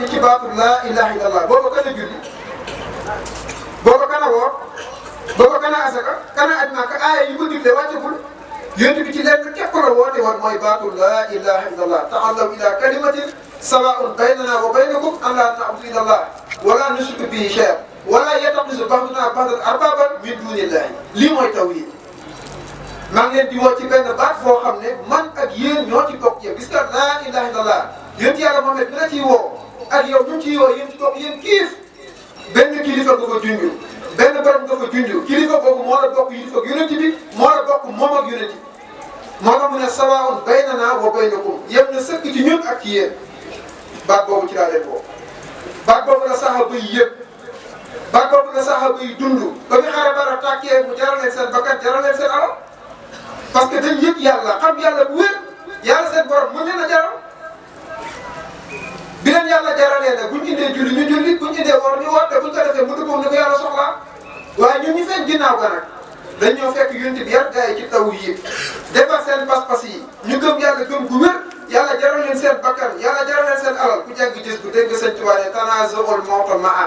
ji ci baatu laa ilaha illallah booba kan a julli booba kan a woor booba kan a asaka kan a aj Makka aaya yi ko digle wàccagul yonent bi ci lenn képp la woote woon mooy baatu laa ilaha illallah ta'allaw ila kalimatin sawaa'un baynana wa baynakum an laa na'budu illa Allah wala nushriku bihi shay'an wala yattakhidha ba'duna ba'dan arbaban min dunillahi lii mooy tawhid maa ngi leen di woo ci benn baat boo xam ne man ak yéen ñoo ci bokk yéen gis nga laa ilaha illallah yonent yàlla Muhammad bi la ciy woo ak yow ñu ciy woo yéen ci bokk yéen kiif benn kilifa nga ko junj benn borom nga ko junj kilifa boobu moo la bokk yilifa ak yonent bi moo la bokk moom ak yonent bi moo tax mu ne sawaa'un baynana wa baynakum yem na sëkk ci ñun ak ci yéen baat boobu ci laa leen woo baat boobu la saxaaba yi yëpp baat boobu la saxaaba yi dund ba fi xare bara tàkkee mu jaral leen seen bakkan jaral leen seen alal parce que dañ yëg yàlla xam yàlla bu wér yàlla seen borom mën leen a jaral bi leen yàlla jaralee nag buñ indee julli ñu julli buñ indee woor ñu woor te buñ ko defee mu dëppoo ni ko yàlla soxlaa waaye ñun ñu feeñ ginnaaw ga nag dañ ñoo fekk yonent bi yar gaa yi ci taw yi defar seen pas-pas yi ñu gëm yàlla gëm gu wér yàlla jaral leen seen bakkan yàlla jaral leen seen alal ku jàng gis bu dégg sëñ Tuubaa ne tanaaza'ul mawta ma'a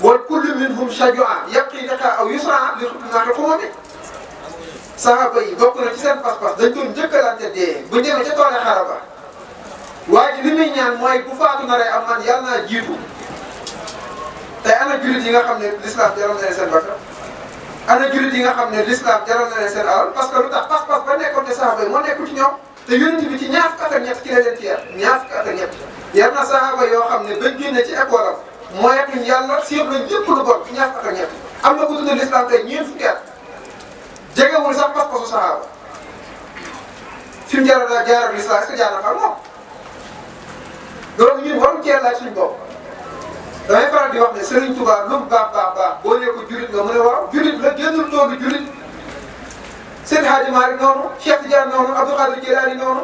wa kullu minhum shaju'a yaqi liqa aw yusra li xutnaati xumami saxaaba yi bokk na ci seen pas-pas dañ doon njëkkalante dee bu demee ca toole xare ba waa ji li muy ñaan mooy bu faatu naree am man yàlla naa jiitu tey ana jullit yi nga xam ne l'islam jaral na leen seen bakkan ana jullit yi nga xam ne l'islam jaral na leen seen alal parce que lu tax pas-pas ba nekkoon te saxaaba yi moo nekkul ci ñoom te yonent bi ci ñaar fukki at ak ñett ci la leen ci yar ñaar fukki at ak ñett yar na saxaaba yoo xam ne bañ génne ci école am moyetuñ yàlla sieb lañ lépp lu bon ci ñaar fukki at ak ñett am na ku tudd l'islam tey ñeent fukki at jegewul sax pas-pasu saxaaba fi mu jaar ak l'islam est-ce que jaar na fa moom donc ñun waruñ cee laaj suñ bopp damay faral di wax ne Serigne Touba lu mu baax boo nee ko jurit nga mu ne waaw jurit la génnul toolu jurit Seydi Hadji Malick noonu Cheikh Tidiane noonu Abdou Khadir Jilani noonu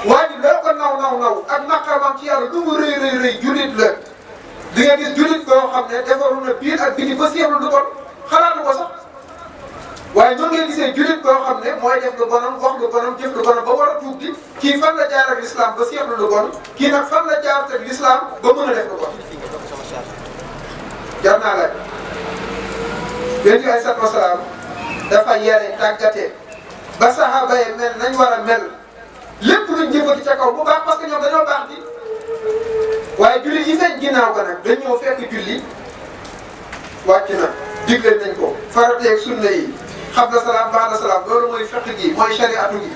waa ji loo ko naw ak maqaamam ci yàlla lu mu rëy jurit la di nga gis jurit boo xam ne defaru na biir ak biti ba seexlu lu bon xalaatu ko sax waaye noonu ngay gisee jurit boo xam ne mooy def lu bonam wax lu bonam jëf lu bonam ba war a tuub di kii fan la jaar ak l'islam ba seexlu lu bon kii nag fan la jaar ak l'islam ba mën a def lu bon jar naa laaj yonent bi alayhi wasalaam dafa yare tàggate ba saxaaba yi mel nañ war a mel lépp luñ jëfati ca kaw bu baax parce que ñoom dañoo baax di waaye julli yi feeñ ginnaaw ga nag dañ ñëw fekk julli wàcc na digle nañ ko farateeg sunna yi xabla salaam ba'da salaam loolu mooy fiqh gi mooy shariatu gi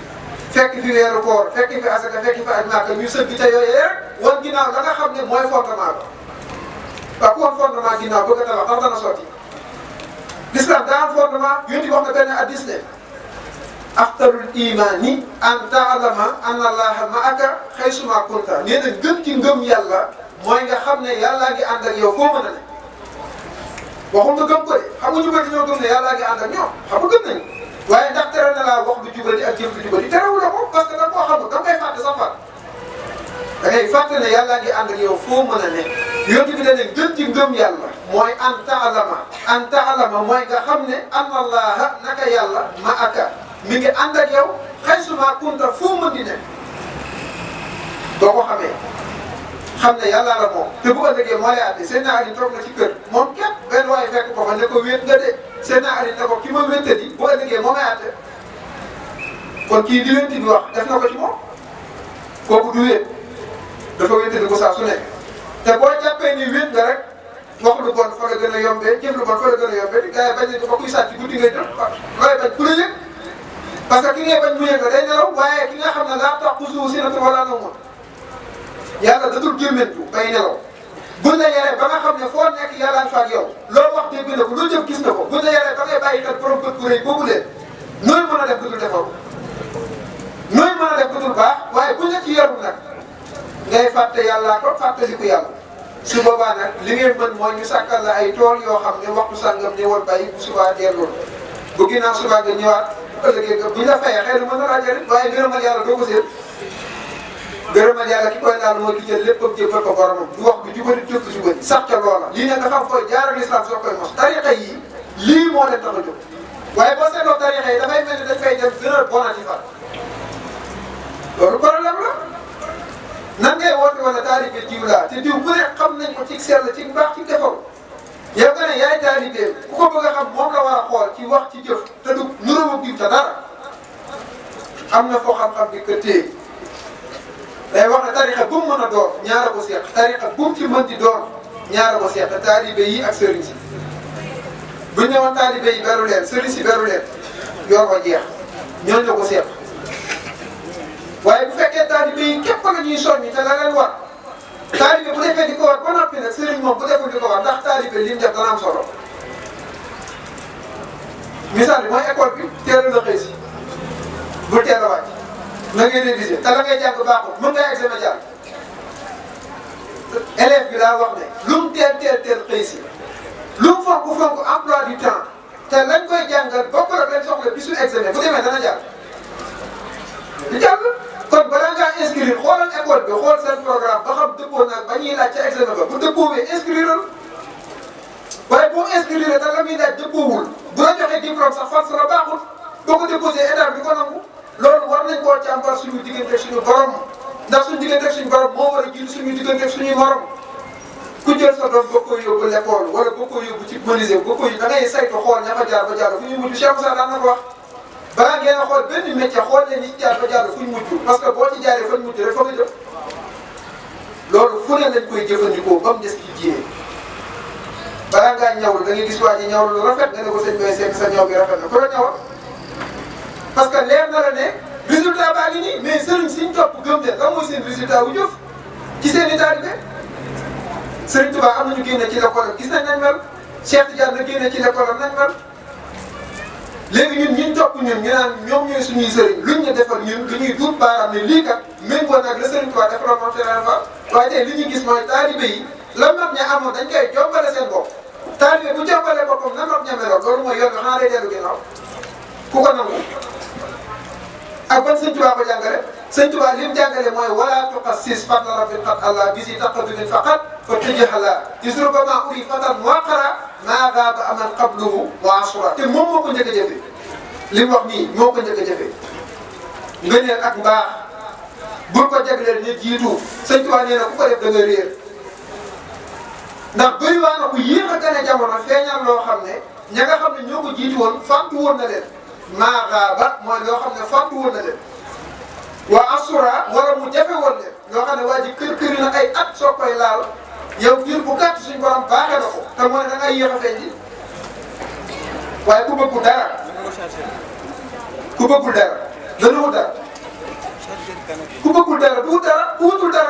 fekk fi weeru koor fekk fi asaka fekk fi aj Makka ñu sëgg ca yooyu rek wan ginnaaw la nga xam ne mooy fondement ba waaw ku woon fondement ginnaaw bëgg a tabax ndax dana sotti l'islam daa am fondement yonent bi wax na benn hadiis ne afdalul imaani an ta'lama anna allaha ma'aka haysuma kunta nee na gën ci ngëm yàlla mooy nga xam ne yàllaa ngi ànd ak yow foo mën a ne waxul nga gëm ko de xam nga ñu bëri ñoo gëm ne yàllaa ngi ànd ak ñoom xam nga gëm nañu waaye ndax tere na laa wax lu jubali ak jëf lu jubali terewul la ko parce que da nga koo xamul da nga koy fàtte sax far da ngay fàtte ne yàllaa ngi ànd ak yow foo mën a ne yonent bi ne gën ci ngëm yàlla mooy an ta'lama mooy nga xam ne anna allaha naka yàlla ma'aka mi ngi ànd ak yow haysuma kunta foo mën di ne boo ko xamee xam ne yàlla la moom te bu ëllëgee moo lay àtte Seydina Ali toog na ci kër moom képp benn waaye fekk ko fa ne ko wéet nga de Seydina Ali ne ko ki ma wéttali bu ëllëgee moo may àtte kon kii di wénti bi wax def na ko ci moom kooku du wéet dafa wéttali ko saa su nekk te boo jàppee ni wéet nga rek wax lu bon fa la gën a yombee jëf lu bon fa la gën a yombee di gars yi bañ nañ ko ba kuy sàcc guddi ngay def looy bañ ku la yëg parce que ki ngay bañ mu yëg la day nelaw waaye ki nga xam ne laa taxuzuhu sinatun wala nawm yàlla da dul gémmantu bay nelaw buñ la yaree ba nga xam ne foo nekk yàlla fa ak yow loo wax dégg na ko loo jëf gis na ko buñ la yaree ba ngay bàyyi xel borom bët bu rëy boobu leen nooy mën a def lu dul defaru nooy mën a def lu dul baax waaye buñ la ci yarul nag ngay fàtte yàllaa ko fàttaliku yàlla su boobaa nag li ngeen mën mooy ñu sàkkal la ay tool yoo xam ne waxtu sàngam ñëwal bay bu subaa delloo bu ginnaaw subaa nga ñëwaat bu ëllëgee nga buñ la fayee xëy na mën na laa jëriñ waaye ngërëmal yàlla doo ko seet ngërëmal yàlla ki koy laal mooy ki jël lépp ak jébbal ko boromam du wax du jubali jëf du jubali sax ca loola lii nag dafa am koy jaar ak l'islam soo koy mos tarixa yi lii moo leen tax a jóg waaye boo seetloo tarixa yi dafay mel ni dañ fay dem gën a bonati fa loolu problème la nan ngay woote fi wala taalibe diw laa te diw bu ne xam nañ ko ci sell ci mbaax ci defaru yow nga ne yaay taalibe ku ko bëgg a xam moom la war a xool ci wax ci jëf te du nuróo ak diw te dara am na foo xam-xam bi que téye day wax ne tarixa bu mu mën a doon ñaara ko seq tarixa bu mu ci mën di doon ñaara ko seq taalibe yi ak sëriñ si bu ñu ñëwoon taalibe yi beru leen sëriñ si beru leen yor ko jeex ñooñu la ko seq waaye bu fekkee taalibe yi képp la ñuy soññi te la leen war taalibe bu defee di ko war ba noppi nag sëriñ moom bu deful di ko war ndax taalibe li mu def dana am solo misaal bi mooy école bi teel a la xëy si bu teel a wàcc na ngay réviser te la ngay jàng baaxul mën ngay examen jàng élève bi daa wax ne lu mu teel xëy si lu mu fonk emploi du temps te lañ koy jàngal bokk la leen soxla bisu examen bu demee dana jàng di jàng kon balaa ngaa inscrire xoolal école bi xool seen programme ba xam dëppoo nag ba ñuy laaj ca examen ba bu dëppoowee inscrire waaye boo inscrire te la muy laaj dëppoowul bu la joxee diplôme sax far la baaxul boo ko déposé état bi ko nangu loolu war nañ koo càmbar suñu diggante suñu borom ndax suñu diggante suñu borom moo war a jiitu suñu diggante suñuy morom ku jël sa doom boo koy yóbbu l'école wala boo koy yóbbu ci menuisier boo koy da ngay saytu xool ña fa jaar ba jàll fu ñuy mujj Cheikh Moussa daan na ko wax balaa ngeen a xool benn métier xool leen ñi jaar ba jàll fu ñu mujj parce que boo ci jaaree fañ mujj rek fa nga jëm loolu fu ne lañ koy jëfandikoo ba mu des ci diine balaa ngaa ñawul da ngay gis waa ji ñawul lu rafet nga ne ko sëñ Baye Seck sa ñaw bi rafet na ku la ñawal parce que leer na la ne résultat baa ngi nii mais sëriñ siñ topp gëm leen lan mooy seen résultat wu jëf ci seen i taalibe Sëriñ Tuubaa am nañu génne ci l'école gis nañ nañ mel Cheikh Tidiane la génne ci l'école nañ mel léegi ñun ñi topp ñun ñu naan ñoom ñooy suñuy sëriñ luñ ñu defal ñun lu ñuy duut baaraam ne lii kat méngoo nag la Sëriñ Tuubaa defaloon moom Cheikh Fall waaye tey li ñuy gis mooy taalibe yi la mag ña amoon dañ koy jombale seen bopp taalibe bu jombale boppam na mag ña meloon loolu mooy yoon nga xanaa day dellu ginnaaw ku ko nangu ak ban Sëriñ Tuubaa ko jàngale Sëriñ Tuubaa li mu jàngale mooy wala tuqassis fadla rabbil qad Allah bisi taqadumin faqat fa tëjëxala gisru ba maa uri fatan muaqara maa gaaba aman qabluhu wa asura te moom moo ko njëkk a jëfe li mu wax nii moo ko njëkk a jëfe ngëneel ak mbaax bul ko jagleel nit jiitu Sëriñ Tuubaa nee na ku ko def da nga réer ndax bëri waa na ku yéex a gane jamono feeñal loo xam ne ña nga xam ne ñoo ko jiitu woon fàttu woon na leen maa gaaba mooy loo xam ne fàttu woon na leen waa asura wala mu jafe woon leen loo xam ne waa ji kër na ay at soo koy laal yow ngir bu gàtt suñu borom baaxee na ko te moo ne da ngay yéex a feeñ ji waaye ku bëggul dara dana wut dara ku bëggul dara du wut dara ku wutul dara